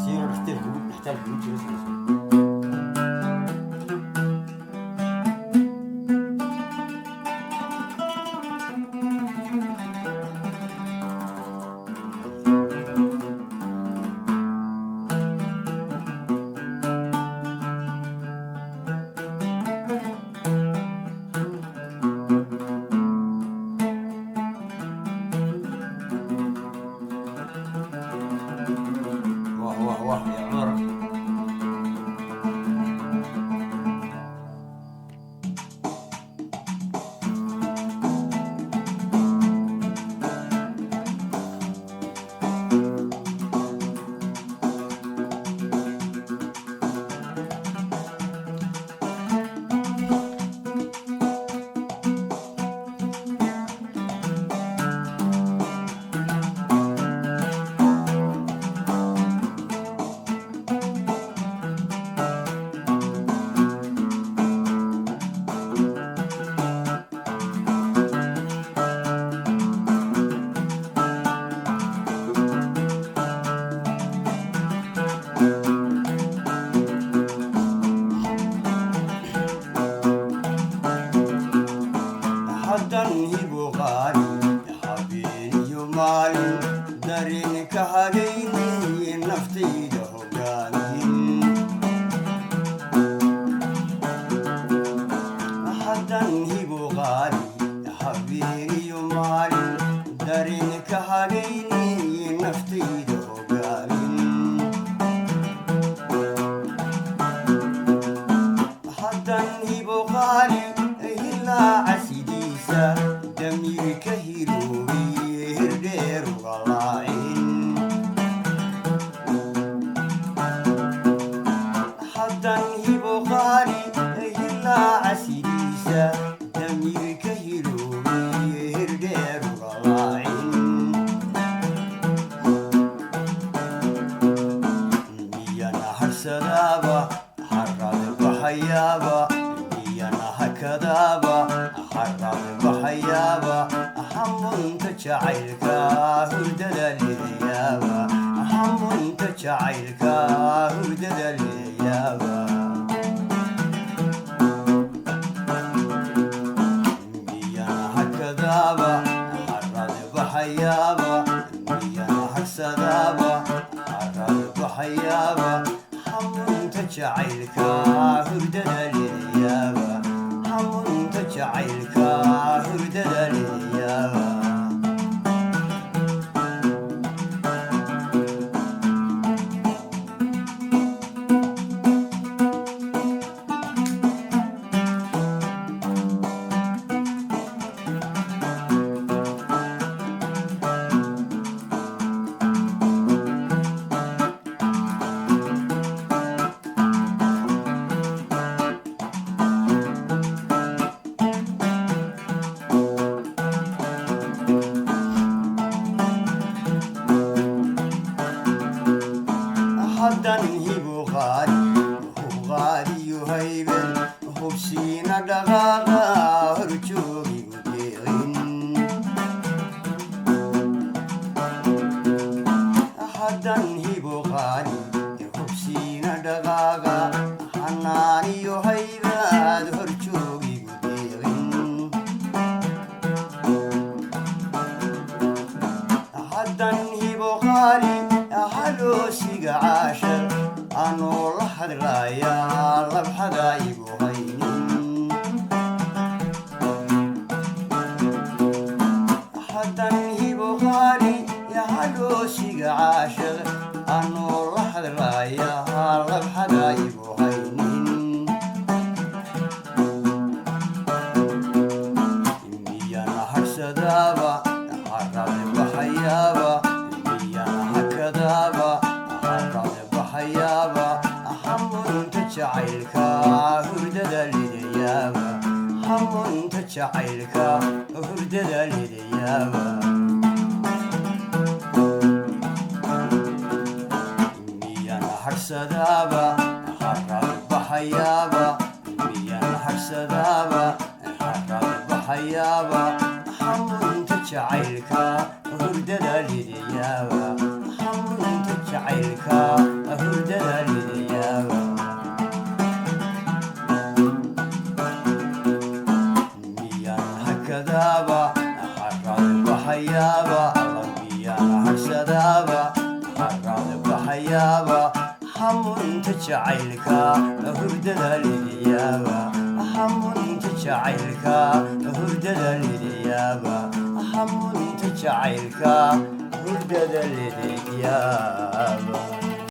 Tiiro dhexteelka ugu dhextaalka ugu jira samayso. Wah wah wah ya Cumar. Haddan hibo qaali habeeniyo maalin dareen ka hagayni naftayda hogaamin. Haddan hibo qaali habeeniyo maalin dareen ka hagayni naftayda hogaamin. Haddan hibo qaali hilaaca sidiisa damiirka hiroobay hirdheer uga laacin. Haddan hibo qaali hilaaca sidiisa damiirka hiroobay hirdheer uga laacin. Miyana harsadaaba harraad baxayaaba, miyana hakadaaba harraad baxayaaba, hamunta jacaylka hurdada lidayaaba, hamunta jacaylka hurdada lidayaaba. Miyana hakadaaba harraad baxayaaba, miyana harsadaaba harraad baxayaaba, hamunta jacaylka hurdada lidayaaba, hamunta jacaylka hurdada lidayaaba. Haddan hibo qaali hub qaaliyo haybel hubsiina dhaqaaqa horjoogigu deeqin. Haddan hibo qaali hubsiina dhaqaaqa xanaaniyo haybaad horjoogigu deeqin. Haddan hibo qaali haloosiga caashar anoo la hadlayaa labxada igu haynin. Haddan hibo qaali haloosiga caashar anoo la hadlayaa labxada igu haynin. Miyana harsadaaba harraad baxayaaba, miyana hakadaaba harraad baxayaaba, hamunta jacaylka hurdada lidayaaba, hamunta jacaylka hurdada lidayaaba. Miyana harsadaaba harraad baxayaaba, miyana harsadaaba harraad baxayaaba, hamunta jacaylka hurdada lidayaaba, hamunta jacaylka. hagsadaaba haraad baxayaaba, alla miyaan hagsadaaba haraad baxayaaba, hamunta jacaylka hurdada lidiyaaba, hamunta jacaylka hurdada lidiyaaba, hamunta jacaylka hurdada lidiyaaba.